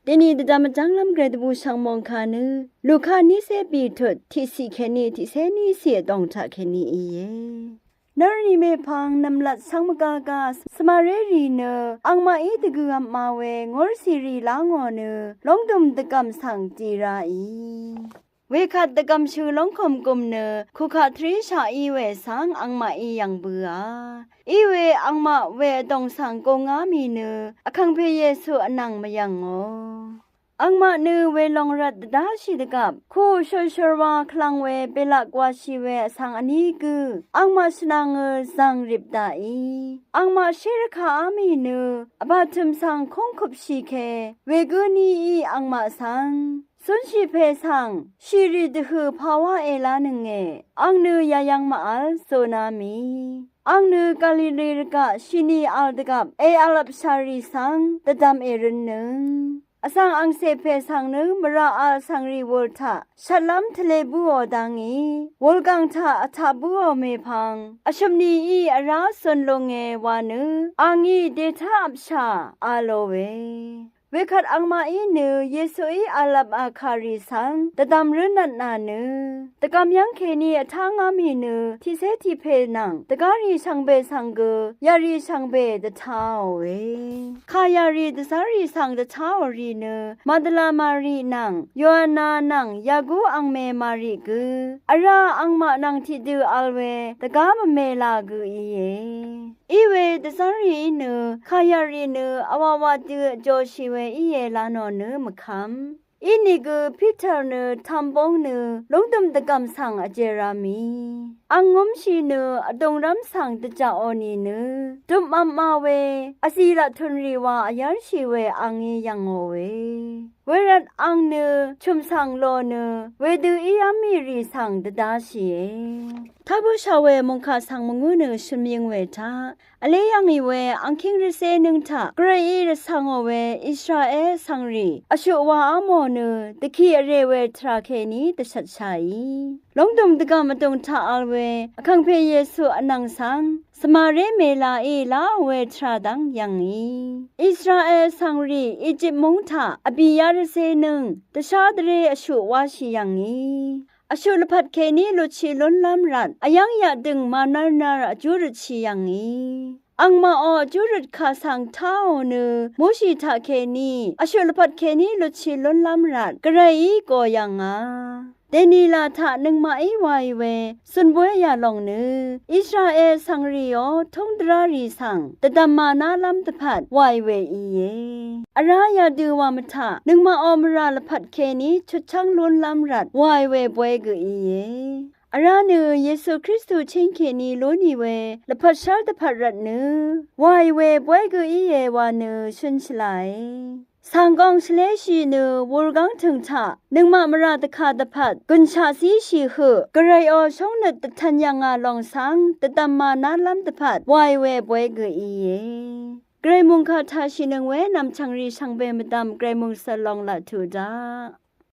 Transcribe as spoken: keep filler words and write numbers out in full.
Deni dvdvm vjv́nglv́m gvray dvbù shv̀ng mòngkà nø Luka nícé bìtut tiqciq kèní tiqcé níciq vdòng taq kèní íe. Nv́rnì mèpvng nv̀mlat cv́ng mvgá gá svmaré rì nø angmaqí dvgø̀ vpma we ngúrcì rì lá ngò nø lóngdø̀m dvgv̀m svng dì ráì. Wekvt dvgv̀mshø̀ lóngkùmgùm nø kukaq tvríshaq í we svng angmaqí yv̀ng bøà. Iwe angmaq we vdòng svng gungá mì nø Vkàngpè Yesu vnvng mvyv̀ngò. Angmaq nø welòng rvt dvdáshì dvgvp kuq shulshulwa kvlvng we belaq gwashì we vsvng vní gø angmaq shvnvngø zv̀ng rip daqì. Angmaq shérvkaqá mì nø vbàtø̀m svng kúngkøpshì ke wegǿ níí angmaq svng zúnshì pè svng shìrì dvhø̀ pawá èlánønge. Ang nø yayv̄ng màvl zòna mì. Ang nø Galili rvgaq shìnì vl dvgvp èvl vpshàrì svng dvdvm èrønnøng. Vsvng angcè pè svng nø mvrà vl vsvngrì wùl taq shvtlv́m tvlē bǿò dá ngì. Wulgàng taq vtaq bǿò mèpvng vshø̀m nìí vrá zun lunge wa nø a ngí dètá vpshà a lòe. Wekvt angmaqí nø Yesuí v̄lvp vkàrì svng dvdvm rǿnvtnà nø dvgvm yv́ng kèní vtá ngá mì nø tiqcé tiqpè nvng dvgárì shvngbe svng gø yarì shvngbe dvtáòe. Kà yarì dvzv́rrì svng dvtáò rì nø Magdala Mari nvng Yoana nvng Yaku angmè Mari gø vrá angmaq nvng tiqdø vl we dvgá mvmèlà gø íe. Iwe dvzv́rrìí nø kà yarì nø vwàwà dø vjòshì we íe la nò nø mvkvm. Inìgø Piter nø tvmbóng nø lúngdø̀m dvgv̀m svng vjèra mì. Ang ngúmshì nø vdùngrv́m svng dvjaqò nìnø døpmvpma we vzìlaq tùnrì wa vyv́rshì we a ngí yv̀ngòe. Wervt ang nø chø̀m svng lò nø wedø ív́m mì rì svng dvdáshìe. Tá bǿshà we mòngkà svng mvngú nø shø̀myøng we taq vlé yv̀ngì we angkíng rvcé nǿng taq gvrayí rvcv̀ngò we Israel vsvngrì vshuq waá mò nø dvki vrè we tvrà kèní dvshvtshàì. Lóngdø̀m dvgv̀m vdùng taq vl we Vkàngpè Yesu vnvng svng svmaré mèlaí láò we tvrà dv́ng yv̀ngì. Israel vsvngrì Ejip múng taq vbì yarvcé nǿng dvshá dvré vshuq wáshì yv̀ngì. Vshuq lvpat kèní lutshi lúnlv́m rvt vyv́ng yaqdø̀ng mànvr nvr vjú røtshi yv̀ngì. Angmaqò vjú røt kà svng táò nø Moshi taq kèní vshuq lvpat kèní lutshi lúnlv́m rvt gvrayí gò yv̀ngà. Dènìlà taq nøngmaqí wàì we zùnbóy yà lòng nø Israel vsvngrìò túng dvrárì svng dvdv̀m mànálv́m dvpvt wàì we íe. Vrá yadø wà mvtaq nøngmaqò mvrà lvpat kèní chutchv́ng lúnlv́m rvt wàì we bóy gø íe. Vrá nø Yesu Kristu chíng kèní lú nì we lvpat shv́r dvpvt rvt nø wàì we bóy gø íe wa nø shøn shvlae. Svnggòng shvléshì nø wurgáng tø̀ng taq nøngmaq mvrà dvkà dvpvt gø̀nshaq zíshì høq gvrayò shóngnøt dvtv̀n yv̀ngà lòng svng dvdv̀m mànálv́m dvpvt wàì we bóy gø íe. Gvray mòngkà taq shìnøng we nv̀mchv̀ngrì shvngbe mvdv̀m gvray mòngsvl long laq tuq daq.